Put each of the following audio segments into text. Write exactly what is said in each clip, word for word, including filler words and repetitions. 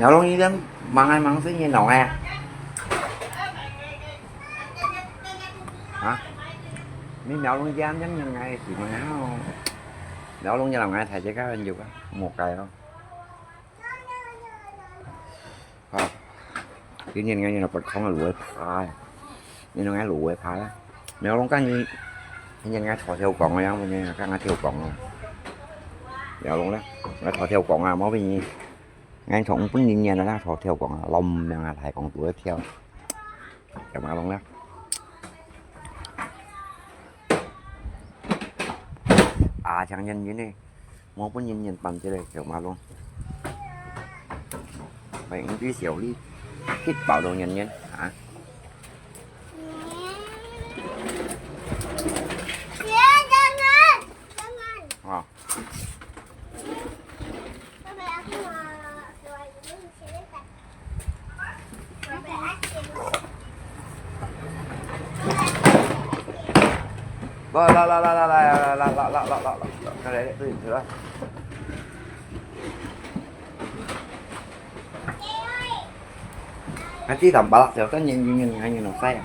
苗龍，你這吂來吂去，你弄个？啊？你苗龍這樣，這樣人愛死嘛？苗龍這樣愛大隻个，很有个，無該咯。啊，今年俺有个不同个滷个扒，你弄个滷个扒啦。苗龍，今年，今年俺炒條光个，要不然剛剛條光啊。苗龍呢？俺炒條光啊，毛病。 𠊎同本人人啊，坐條講啊，老命啊，大講做一條，就馬龍啦。啊，像人人呢，無本人人辦起來，就馬龍。哎，你對小麗，去包到人人啊。 啊。來來來來來來來來來來來來來，來來，對，對了。 啊，這當巴拉小，但年年年年年老細啊，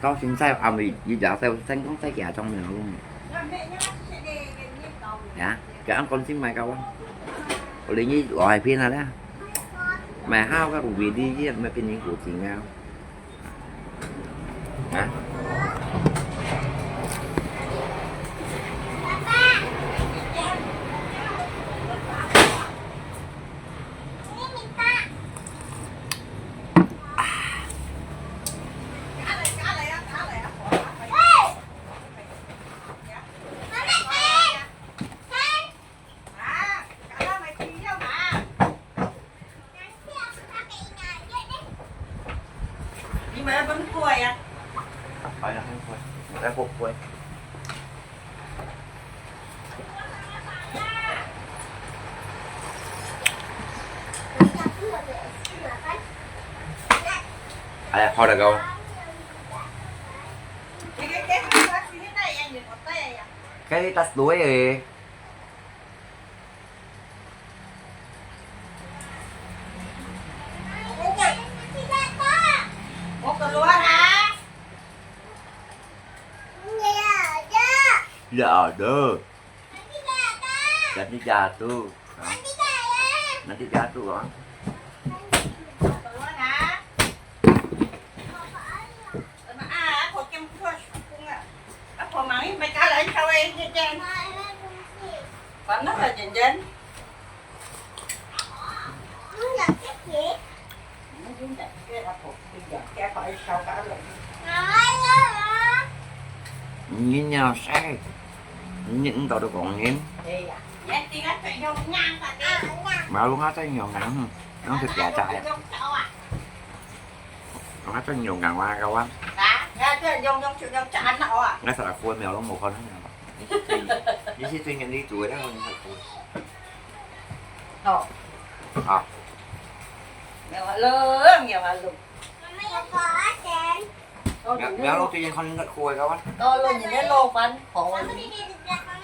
到現在還未，一隻細，真講在家中沒有用。呀，佢恁關心買到啊，我連你老海邊啊咧，買好个五比例，也沒給你五斤啊。 啊？你買了分過呀？好呀，很貴，我在後悔。哎呀，好了，哥。該你打死我耶！ Mau keluar, ha? Nggak ada. Nanti jatuh. Nanti jatuh, ah. Mau keluar, ha? Panas lah, Jen Jen. Ini nyawa saya. Ini entah tu kongin. Malu ngata nyong nang. Nang setia cai. Ngata nyong nang wa kawan. Ngata salah kue mèo long mo kon. Ini si tuin yang itu dah kalau ni satu. 哦。啊。有啊，有啊，有啊。苗，苗龍最近可能在哭个，kawan。到了你的老板，好，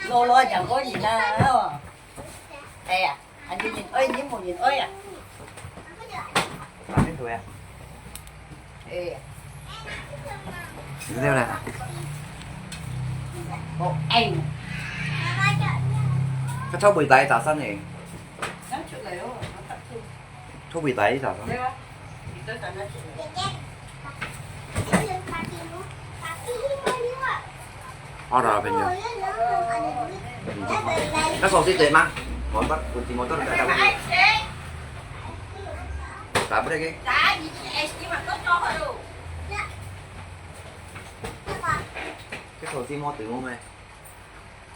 老老讲过你啦，哦。哎呀，还有人爱你，没人爱呀。哪里哭呀？ 哎。你在哪？哦，哎。佢偷背帶打伞呢？偷背帶打伞。對啊，你在打算去哪？ 好了，朋友。那手机对吗？我把，我提摩托来打。打不得给。这手机摸对我没？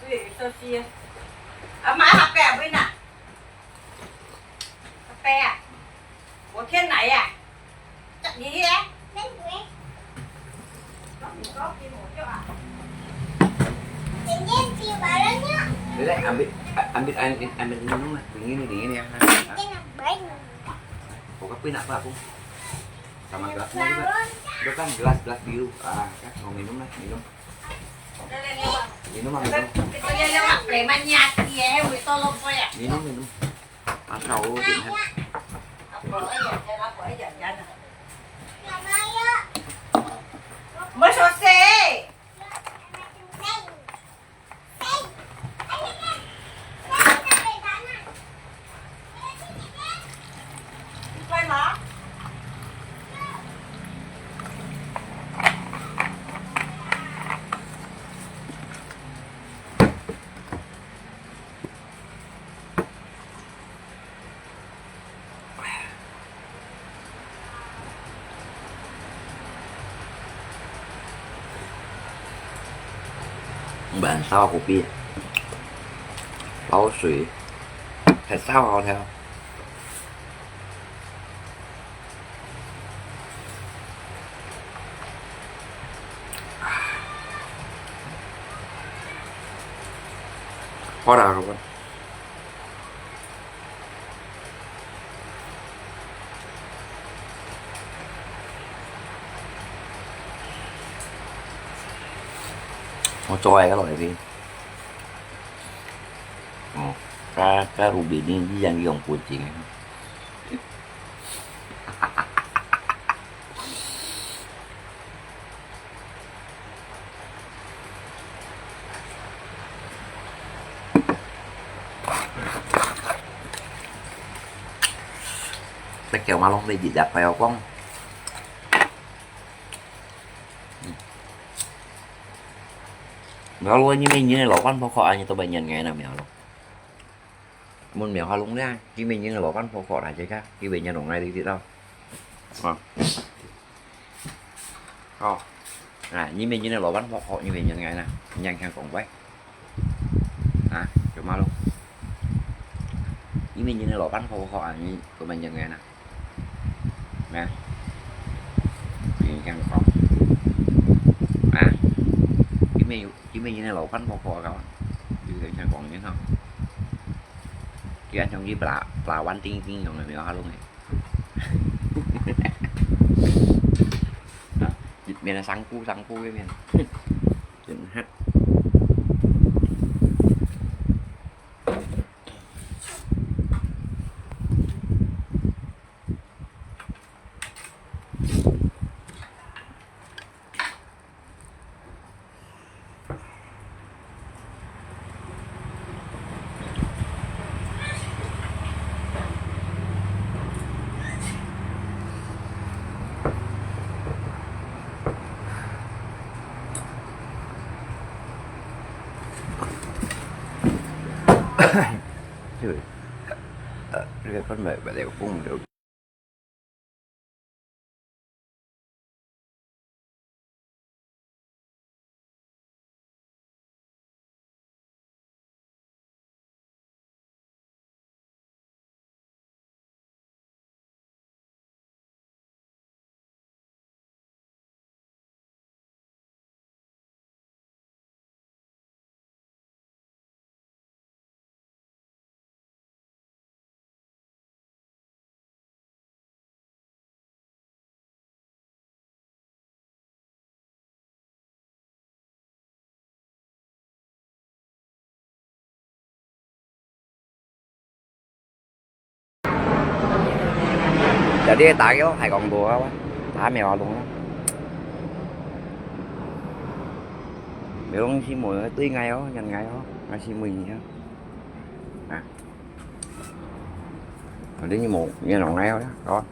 对，手机。啊，买好不要买呐。 阿伯啊，我天来呀，这里呀。Dili, ambil, ambil air, ambil minum lah. Dingin ni, dingin ya. Buka pun apa aku? Sama gelas ni juga. Itu kan gelas-gelas biru. Ah, kan mau minum lah, minum. Minum lah, minum. Preman nyati eh, wis tolong kowe ya. Minum, minum. Masa Allah, Din, ha? 毋好說死。你乖嗎？ 煸燒个，包水，還燒好條。好啦，好啦。 我最愛个來賓。哦，該，該路邊呢，以前用過錢个。 Bèk kèo mà lông lì dịt dạp phải không? Nó luôn như mình như này lỏ văn phó khó anh tôi bệnh nhân ngày nào mèo lông. Muốn mèo hoa lông đấy, như mình như này lỏ văn phó khó là chứ chắc, như bệnh nhân ở ngay đi thì đâu. Ờ. Ồ. À, như mình như này lỏ bắn phó khó như mình nhận ngày nè. Nhận hàng cổng quay. À, chỗ mà luôn. Như mình như này lỏ bắn phó khó à, như của mình nhận ngày nè. Nè. Mình nhận hàng cổng. À. Như mình, như mình như này lỏ bắn phó khó các bạn. Như mình nhận hàng cổng như không. Chứ anh chồng như bà, bà bắn tinh tinh rồi người mình hoa luôn này. Đó, vịt miên là sáng cu, sáng cu cái miên. Chính hắc. Chứ, ờ, cái con mẹ bà đều không được. Jadi打給我，還講多啊，打苗啊，弄啊。苗東西無對𠊎哦，人𠊎哦，𠊎係無啊。啊。 反正你無，你弄个哦，哦。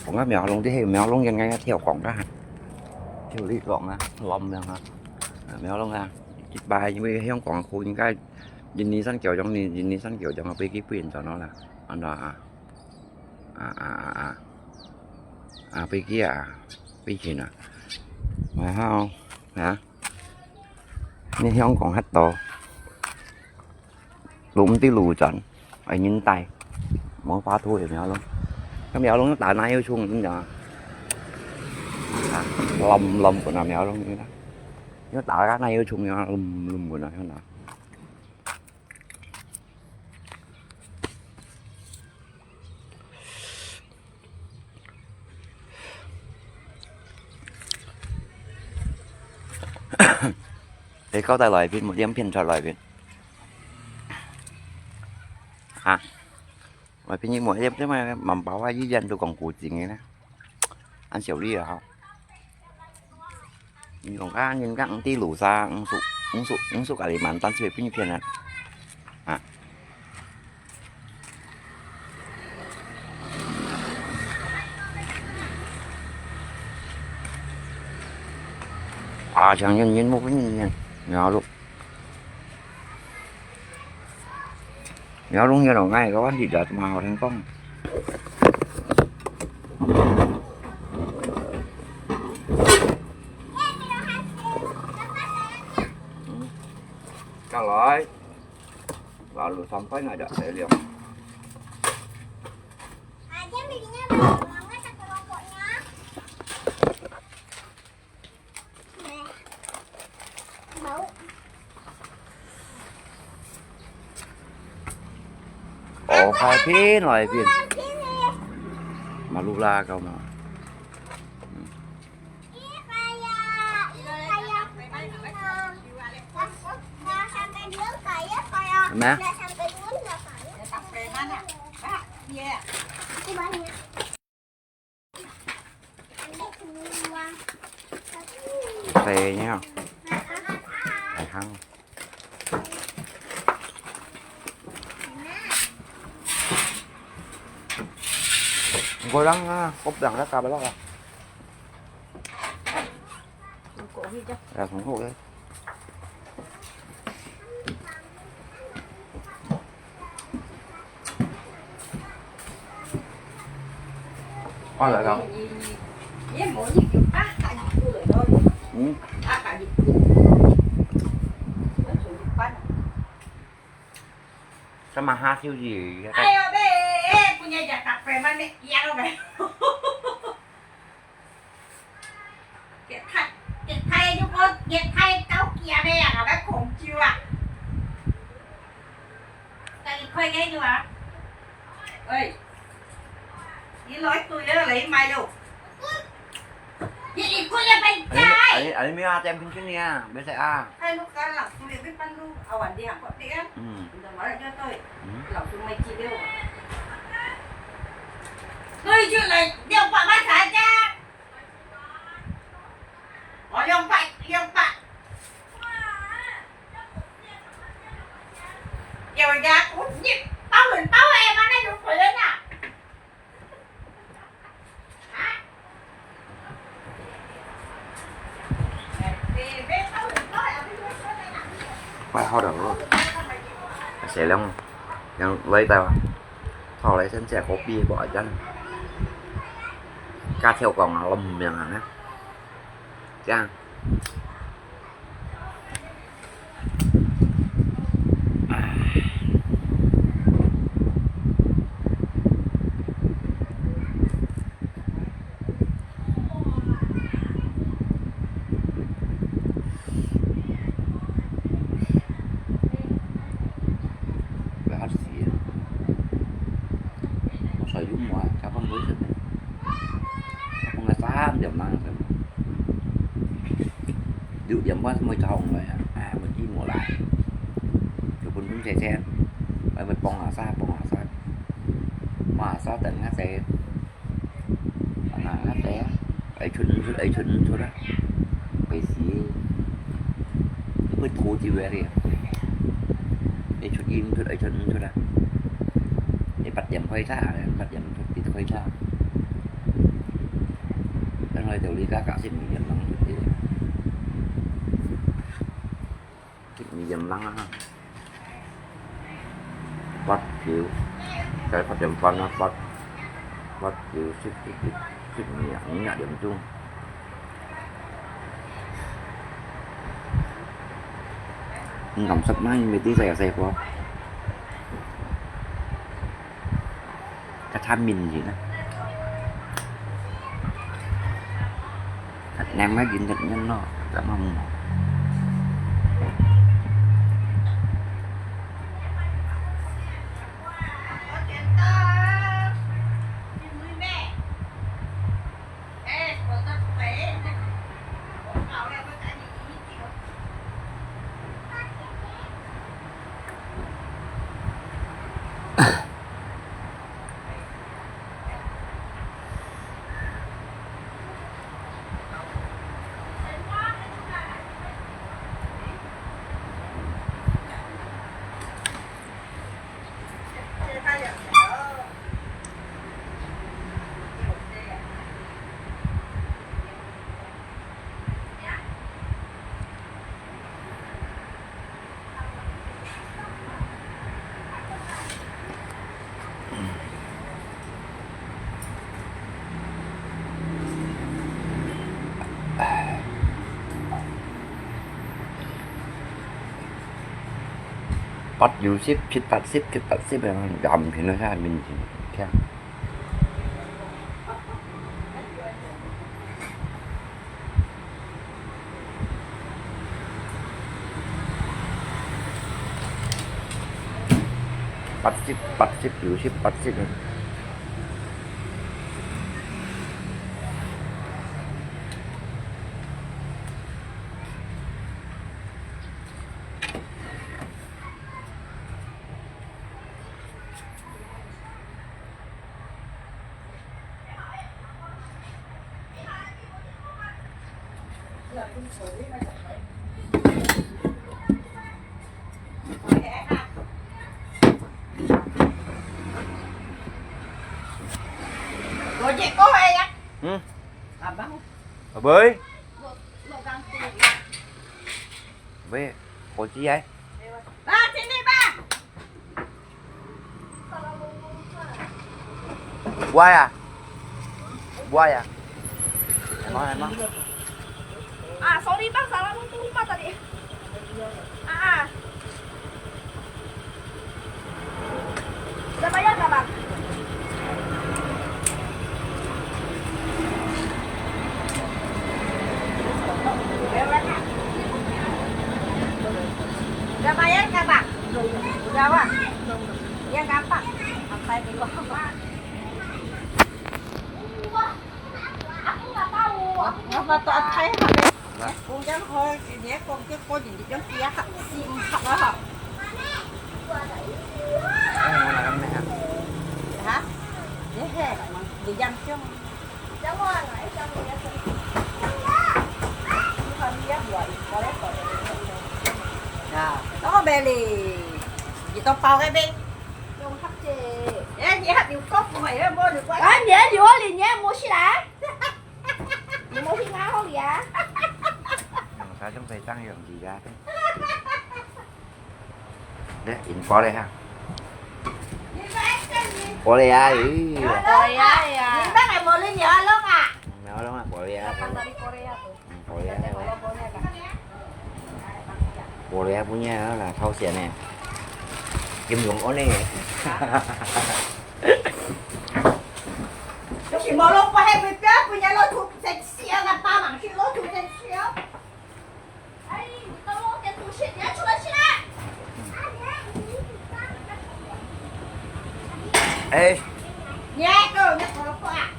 講个苗龍，這係苗龍應該跳廣个哈。就你講啊，lâm樣啊。啊，苗龍啊，一般因為香港好應該印尼山腳種，印尼山腳種啊，飛機飛遠咗啦。安到啊？啊啊啊啊！啊，飛機啊，飛行啊。然後啊，你香港核到。 攏毋知路轉，愛人帶，無法度个苗龍。該苗龍打哪有蟲，你知道嗎？啊，lâm lâm分啊苗龍，你看，你打个哪有蟲啊，lâm lâm分啊，你看啊。 你交代來片，無影片出來片。啊，我平日無，這，這滿包啊，醫院都講古井个呢，恁少理啊吼。你講啊，人家毋知路上，毋熟，毋熟，毋熟，家己滿單出去騙一騙啊，啊。啊，像人，人無分人，然後就 你要弄个咯，哎，个问题就蛮好听讲。嗯，再来，lalu sampai nak ajak saya lihat. Bau. Oh, hai pin, hai pin. Malu lah kau mah. Hmm. Ih, kayak, ih, kayak, nggak sampai dulu, kayak, kayak, Mana? Nggak sampai dulu, nggak kayak. Itu banyak. Tê nhá. Phải hăng. Cô đang, à, cốp đang rất cao lắm à. Là không hụt đấy. Ôi, lại không? Ừ. Sao mà ha siêu gì vậy? Ai ơi, bé, ê, ê, cô nhảy giặc tặc về mà mẹ kia đâu vậy? Kiệt Thái, Kiệt Thái, chú có Kiệt Thái táo kia bé à, bé khổng chiêu à. Cái gì khơi cái chú à? Ơi, đi lối tôi đó lấy mai đâu. Đi, đi, cô nhảy bay อันนี้ trai. อันนี้ อันนี้ไม่ว่าแต้มขึ้นขึ้นเนี่ย ไม่ใช่อ่ะ Hai lúc cái là tôi biết bắn lúc, à,วันđi Hàn Quốc đi á. Ừ. Giờ nói lại cho tôi. Ừ. Lẩu xuống mày chỉ đều. Tôi chưa lấy, đeo quạt mắt sáng ra. Có đeo quạt, đeo quạt. Đeo ra cũng nhịp, tao hửi tao em ăn đây được phải lên à. Khoai hot dog. Sẽ lông, yang lấy tao. Thò lấy sân sẽ có bia bỏ chân. Cá theo còn lùm miệng hả? Chang. Phải hot xì. Soi yum mùa, chả phong với sân. Phong là tám điểm năng sân. Dụ điểm bắn mới cho hồng vậy à? À, một chi mùa lại. Chụp bún bún xe xe. Phải một phong là xa, phong là xa. Mà xa tận ngã xe. Mà ngã xe. Ấy chuẩn, ấy chuẩn, chuẩn đó. Phải xí. Phải thú chi về đi. Ấy chuẩn in, chuẩn, ấy chuẩn, chuẩn đó. Ấy bắt điểm khoai xa, bắt điểm chuẩn, khoai xa. Đang nói tiểu lý cá cả xịt mì điểm năng. Xịt mì điểm năng á. Bắt chiếu. Cái phát điểm phân nó bắt. Bắt chiếu xịt, xịt, xịt, xịt mì, mì điểm chung. Ngắm sắc mát, mì tí dày dày quá. Cà chua mìn gì nữa. Thật nem nó dính thật nhân nó, cảm ơn. 八九十、七八十、七八十，啊，也毋平了，啥面前，聽。八十、八十、九十、八十。Hmm. Abang. Abang. Abang, kopi ai. Ah, sini, Bang. Buaya. Buaya. Emang, emang. Ah, sorry, Bang, salah muntung rumah tadi. Ah, ah. Udah bayar nggak, Bang? Udah bayar nggak, Bang? Udah, Bang. Yang gampang. Sampai di bawah. Aku nggak tahu. Aku nggak tahu apa yang habis. Nah. Kung yang hoi, ini kung yang kau jadi yang dia tak si empat lah. Hah? Ini he, di yang cuma. Nah, tao beli. Di tao pau ke beli. Ê, nhẹ hạt điều cốc không phải là mua được quá. Ê, nhẹ điều ôh, nhẹ mua xí lá. Nhẹ mua xí ngáo hông vậy? Sao chúng phải tăng dần gì ra thế? Đấy, in có đây ha. Có đây à, ừ. Có đây à, à. Nhìn bác này mua ly nhớ lắm à. Nhớ lắm à, có đây à. Có đây à. Korea punya lah thâu sian nè. Kim Jong Un nè. Có khi mua lô qua hai mươi cái, punya lô thu sen siêu là ba bằng khi lô thu sen siêu. Ai, tao lô tiền thu sen, nhớ chua xin à. Ê. Nhớ cơ, nhớ có lô qua.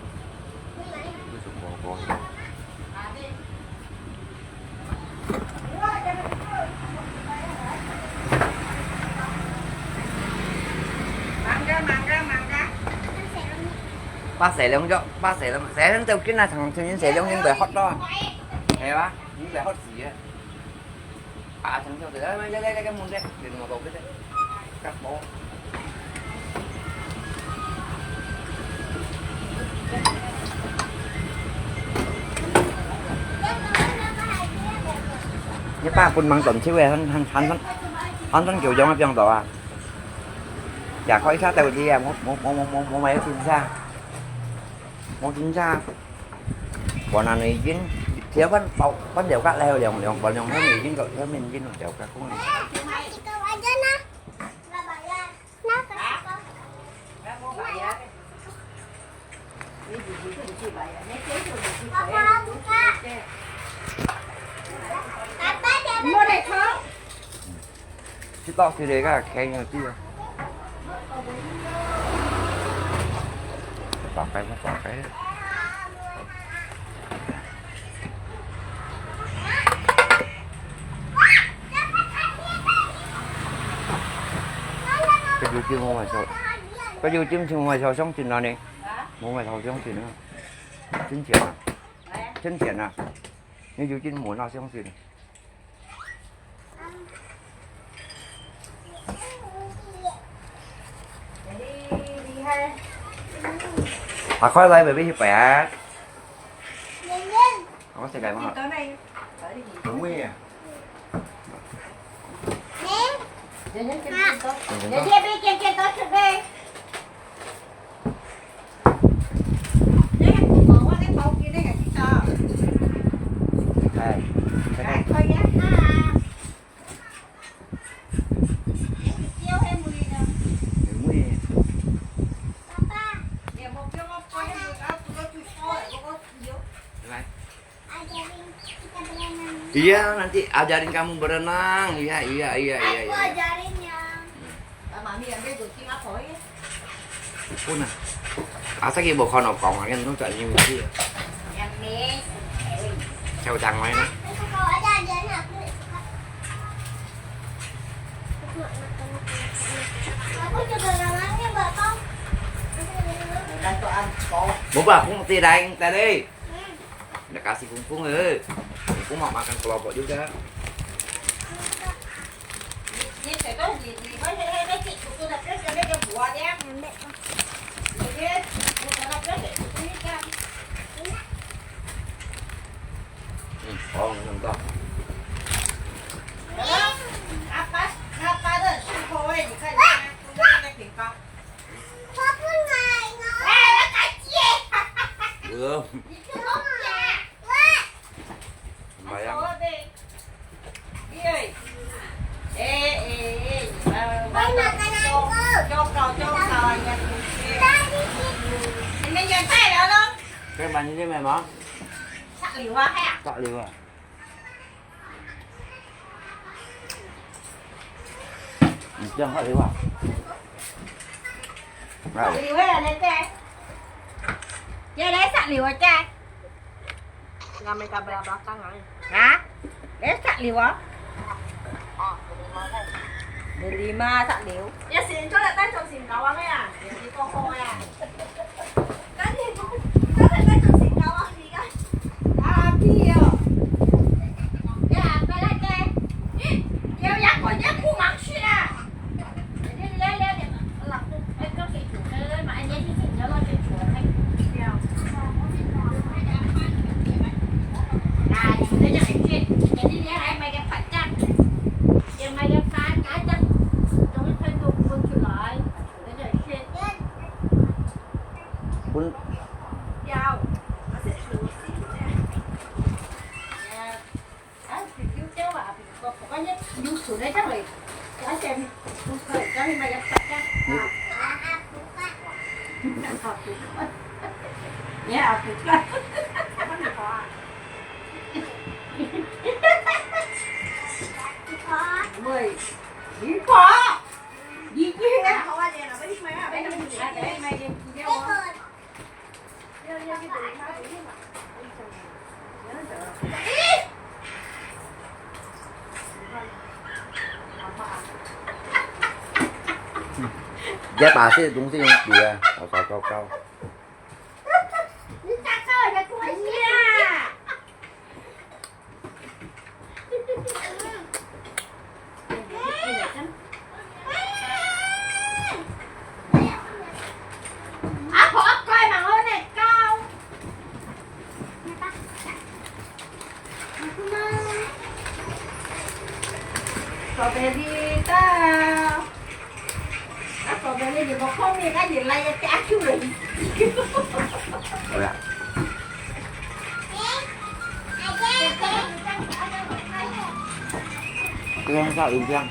Ba sẻ lông cho, ba sẻ lông, sẻ lông cho cái này thằng, thằng sẻ lông nhưng phải hót đó. Hay quá, nhưng phải hót gì á. À, thằng theo từ đó, lấy, lấy, lấy cái môn đấy, đừng mà bầu cái đấy. Cắt bó. Nhớ ba phút mang tổn chiếu về, hăn, hăn, hăn, hăn, hăn, hăn kiểu giống cái piang đó à. Chả có ít sát tàu đi à, một, một, một, một, một, một máy xin xa. Một xin xa. Còn là này dính, thiếu vẫn bảo, vẫn đều các leo, đều, đều, còn đều thấy này dính rồi, thấy mình dính rồi, đều các cũng này. Mua này không? Chứ tao thì đấy cả khen rồi chứ. Tao cái, tao cái. Cái YouTube không phải sao? Cái YouTube không phải sao sống trên nó nè? Không phải sao sống trên nó. Chính chuyện à? Chính chuyện à? Nếu YouTube muốn nó sống trên. À, khỏi lại về với bạn. Không có xe đạp không? Đúng rồi. Ê, cái này. Iya, nanti ajarin kamu berenang. Iya, iya, iya, iya, iya. Pun ah. Asa ki bokon okong, kan tu tak nyuci. Cau tangwai na. Mau ba, kung ti daeng tadi. Nda kasi Kungkung eh. Kungkung mau makan kelompok juga. Hmm, oh, nonton. Belum. Sembahyang. Kau mandi ni memang. Tak liwat, ya? Tak liwat. Hm, tak liwat. Liwat ada teh. Ya, dah tak liwat teh. Ngamai ka belakang ai. Ha? Dah tak liwat. Berlima tak liwat. Ya, sini tu nak tanya sini kawan ya. Jadi kau ya. Pun. Dia pasti dong si yung dia, kau kau kau kau. 你打开我的拖鞋啊！ 阿婆，阿乖，慢慢來搞。Strawberry到。啊，strawberry你無看咩？啊，你來个阿舅來。好呀。 这样下雨这样。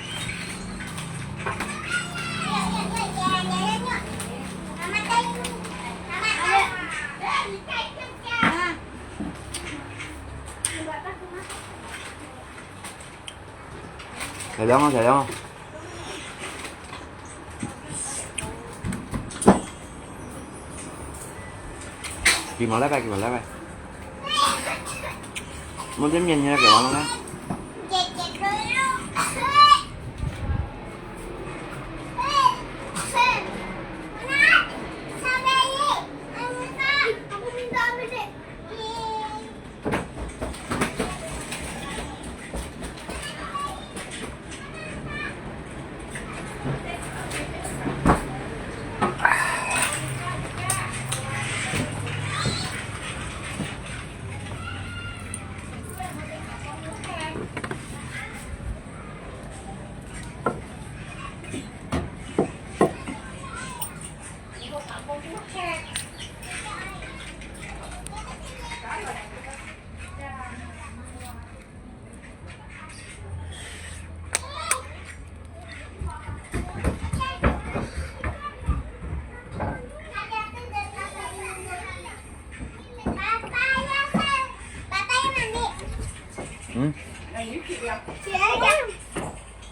大量啊，大量啊。 幾毛來吧，幾毛來吧。我這面現在幾毛了呢？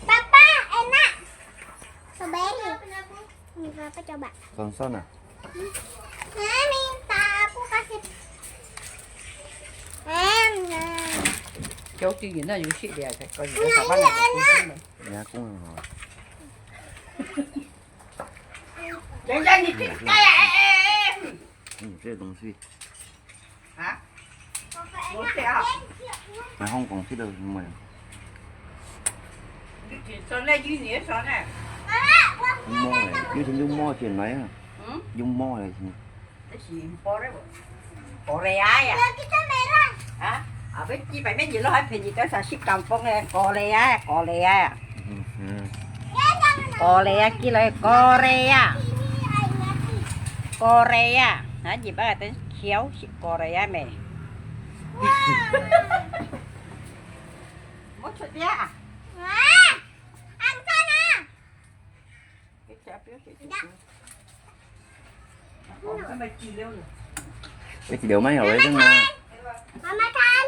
Papa, enak. Strawberry. Ini apa coba? 酸酸啊。 Mami, tak, aku kasih. Em, nah. 有啲人啊，有食咧，佢個人都十蚊嚟，本身啊。你阿公啊，人家你去该啊，哎哎哎。嗯，这个东西。啊？我吃啊。来香港去了什么呀？你去上来，你也上来。摸嘞，有钱就摸钱来啊。嗯？有摸嘞，是吗？ 這是Korea無？Korea呀。啊？啊，要幾百蚊一路還便宜到三十港币呢，Korea呀，Korea呀。嗯，嗯。Korea，寄來Korea。Korea，啊，日本等橋是Korea咩？無出名啊。啊，紅山啊！ Ini video mana ya, weh, kan, nah? Mama kan?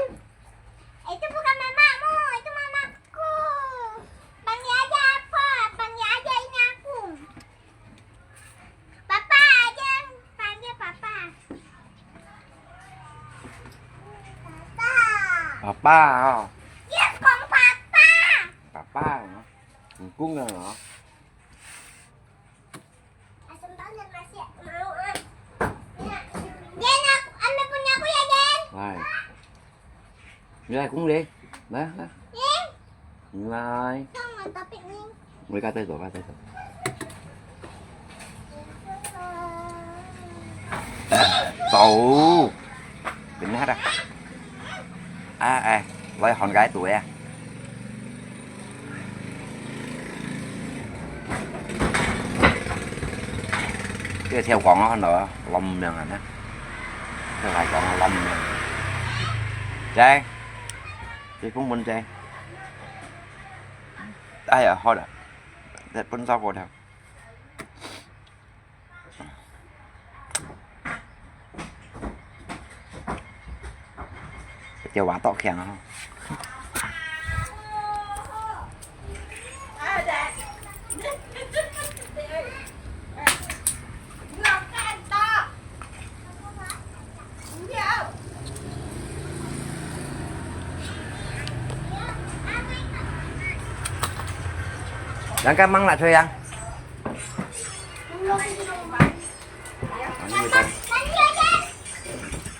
Itu bukan mamamu, itu mamaku. Panggil aja apa? Panggil aja ini aku. Papa aja, panggil papa. Papa. Papa, oh. Yes, kong papa. Papa, oh. Kong kong, oh. Asam banget masih mau, ah. Ya. Jen, aku, ambil punya aku ya, Jen. Hai. Ini aku deh. Nah, nah. Jen. Ini. Tong, mantap ini. Mereka teh tu, mereka teh tu. Tahu. Benar dah. 啊，哎，來看个肚啊。這个跳廣啊，看到啊，淋命啊，呢。這个廣啊，淋命。在，這公門在。哎呀，好了，這本照顧了。 Kecewa tok khiang ah. Yang kan mang nak cuy yang? Ini kan.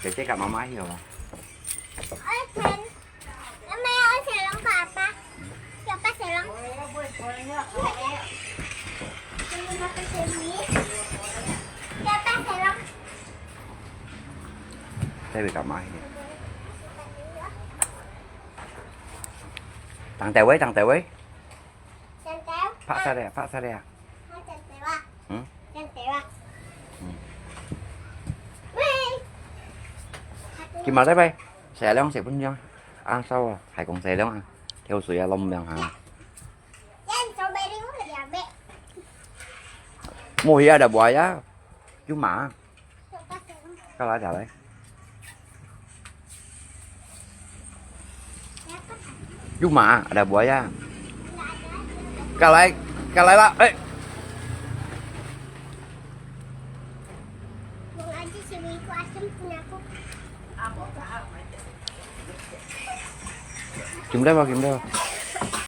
Kecil kat mama ayo lah. Saya boleh kat mai. Tang teh wei, tang teh wei. Tang teh. Pak saya, pak saya. Tang teh. Hmm? Tang teh. Hmm. Wei. Gimana, Bay? Sẻ lông sẻ phun yong. Ang sao à? Hải Quảng sẻ lông à? Theo suối à, lông mèo hả? Mua hia ada buaya. Cuma. Kau lah jalan. Cuma ada buaya. Kau lah, kau lah lah. Eh. Kim đây vào, kim đây vào.